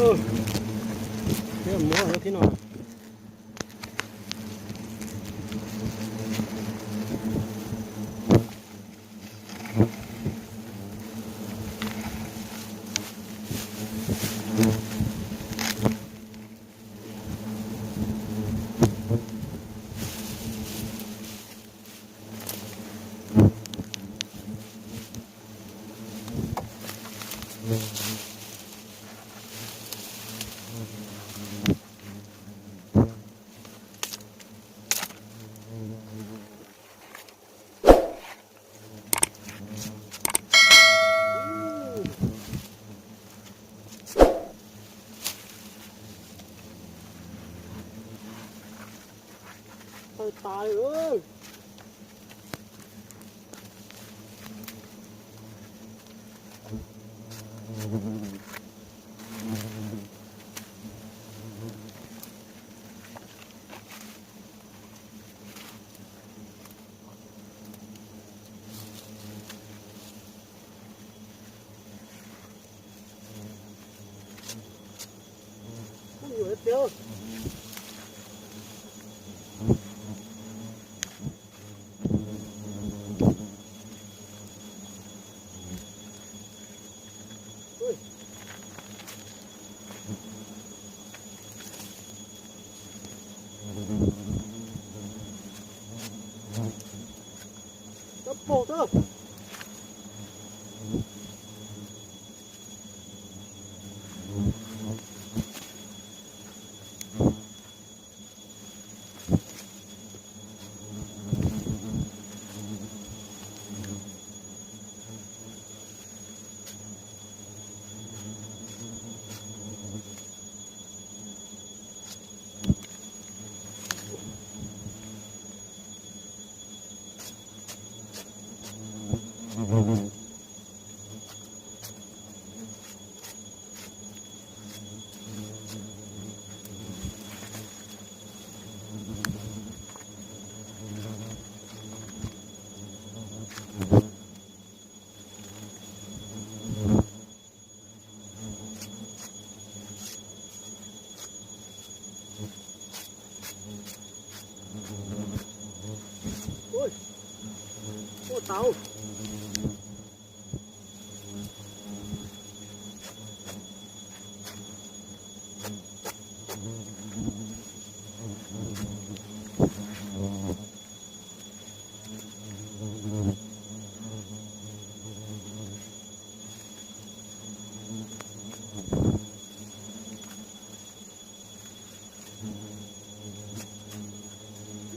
Peb muab lub thib no. Tawg tas li. Ua tau.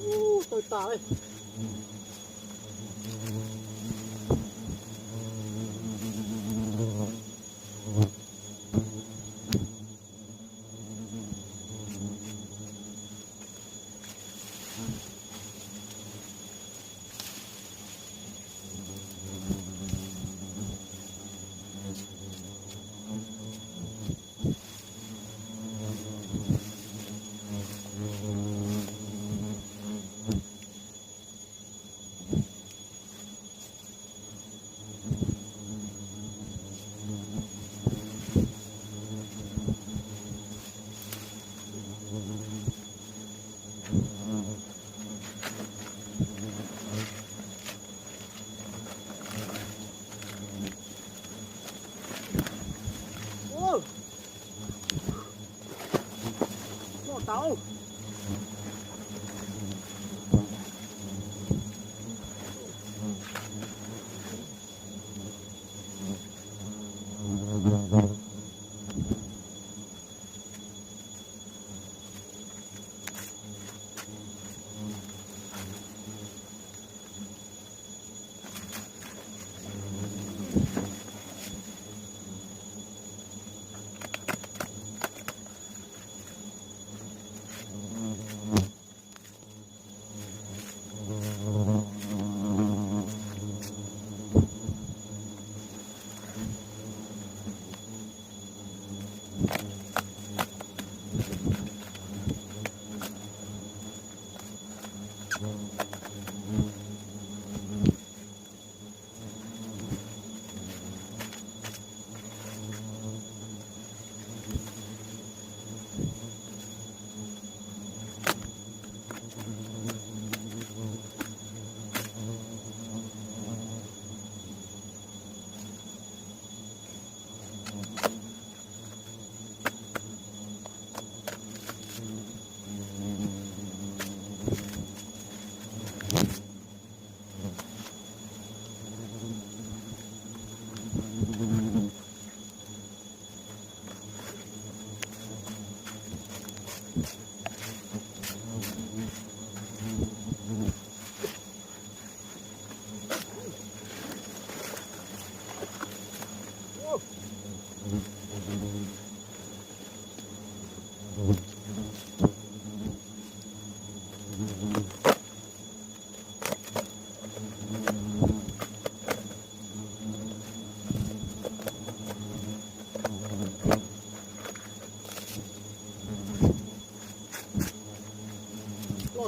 Ub, tawg tas li. Ua tau.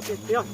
Tiag tiag.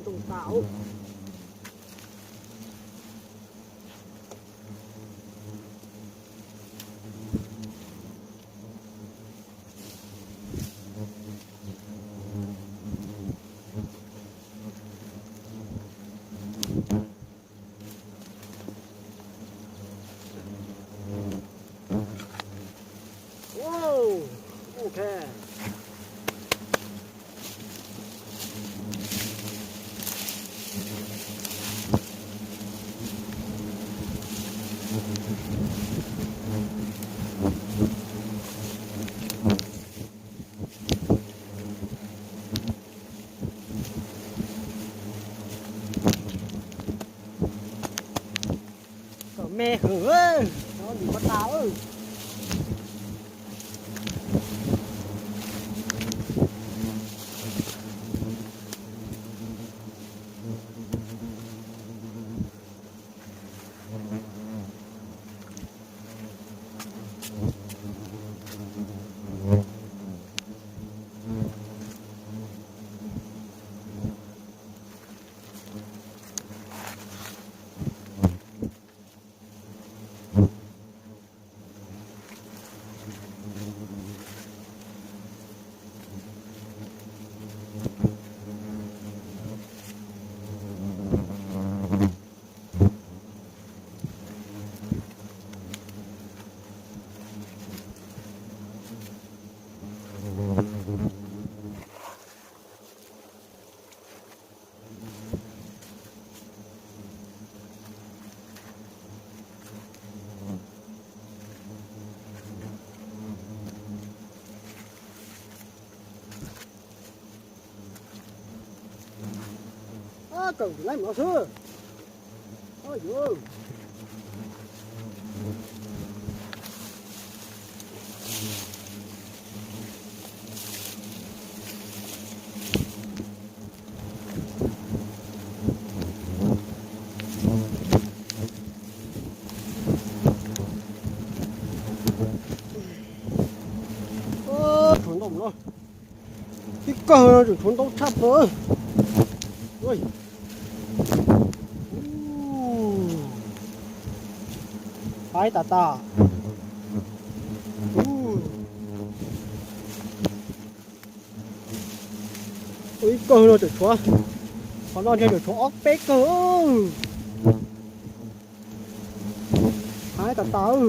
Ntoo tas. Kom me hwm, no lim ko tas. Kawm tus laib no xwb. Yuav tshuav ntau no, ib kawg no tseem tshuav ntau tshaj plaws. Faib tas tas. Ib kawg no tseem tshuav, qhov no ntshe tseem tshuav ob peb kawg. Faib tas tas.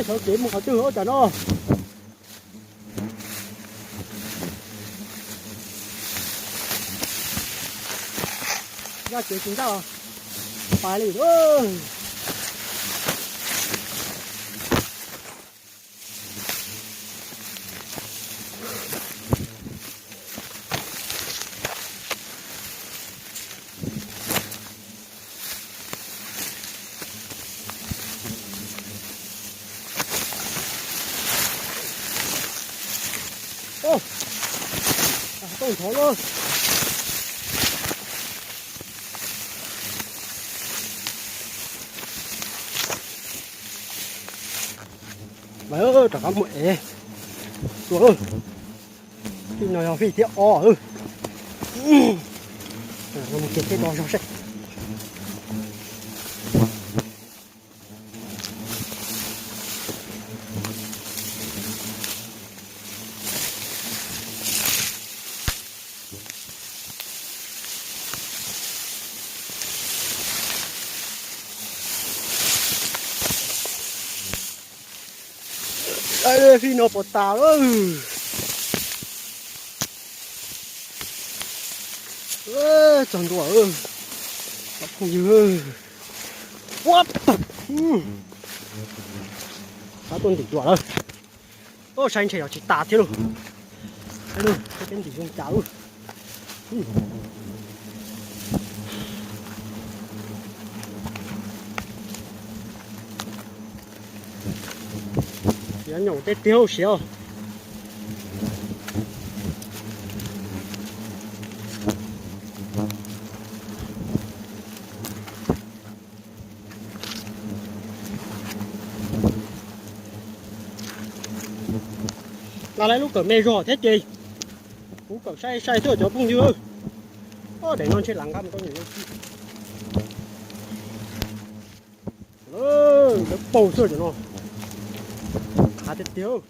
Xyov kev mus qhov twg ua cas no. Yaj kev tsis ncaj, pais li. Tooj nthav lawm. Mas rov qab mus ev tua. Fij no yog fij thib ob. Mus kiag teb do zog seb. Fij no puas tas lawm. Txog ntua, cov phooj ywg. Ua, sab tuaj ntim duam lawm. Saib ntshe yog tsis tas thiab lauj. Saib peb ntim zoo cas lauj. Siav nyaum tej tiag siav. Nqa lawv lub kawm me zog thiab ces kuv kawm sai sai xwb cov phooj ywg. Ob daim no ntshe lam nqa mus rau niam yau. Lawv paug xwb cov no. Khav tiag tiag.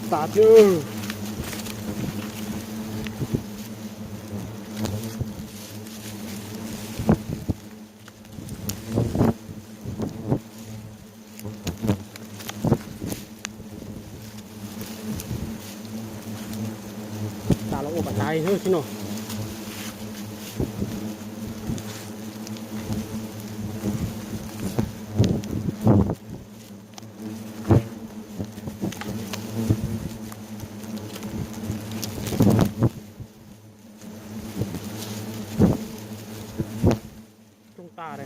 Tas tiag. Tas los ua pas tas li thiab no. Tag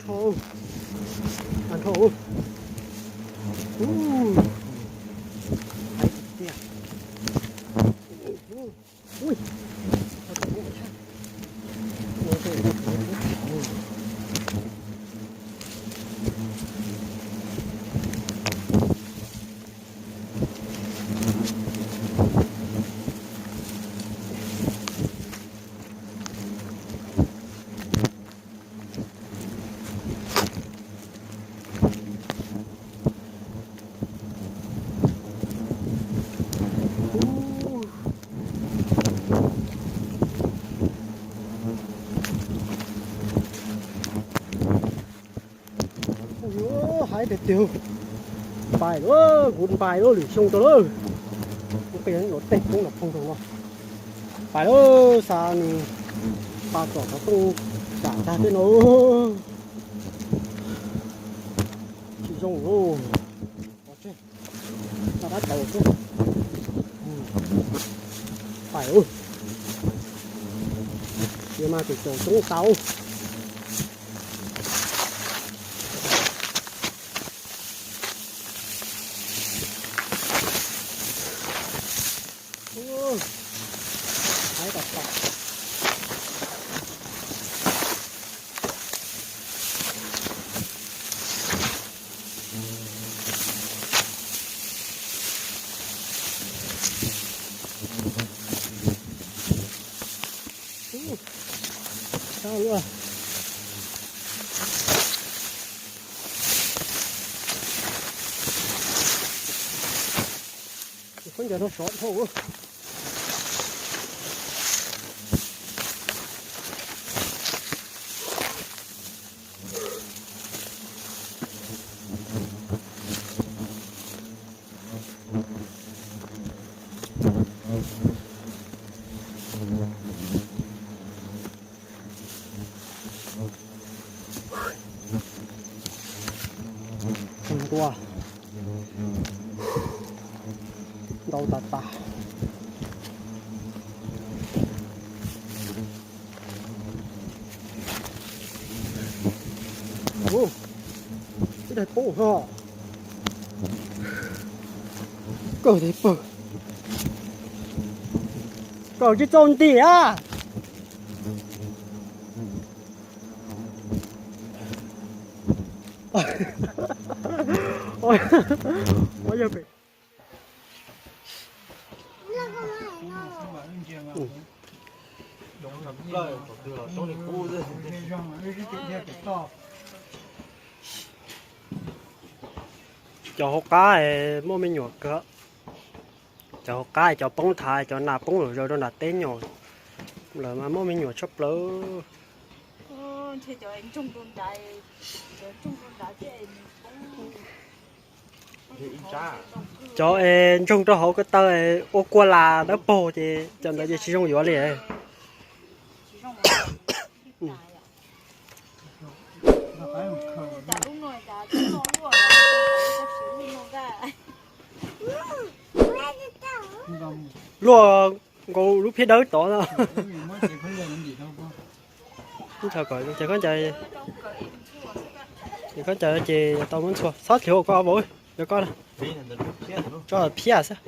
nrho, tag nrho. Ui, Haib tiag tiag. Npais lawm, kuv npais lawm, lwm xyoo rau lawm. Kuv qia yuav tej poob los poob rau no. Npais lawm, xa nws pa tsom xov tooj sam tag tej no. Tsis zoo lauj. Pais, yuav mas tus caum coob tau. Khaub ncaws no sov dhau. Ntua ntau tas tas. Ib daig poob ho. Kawg thiab pawg. Kawg tsis txaus nti a. Ua yog pem. Cov hauv qab muaj me nyuam kawg. Cov hauv qab cov poob thav cov nas poob lawm zaws rau nram teb nyom lawm mas muaj me nyuam tshaj plaws. Cov es ntsoog rau hauv ko taw ua kua las dawb paug ces cov ntawd ces tsis zoo yuav li. Luaj nkaus lub phiab dawb tod no. Nthav kom ces khaub ncaws, ces khaub ncaws ces tau muab ntxhua. Txhob dlhiav ua koj vauv, yog koj tso phiab xwb.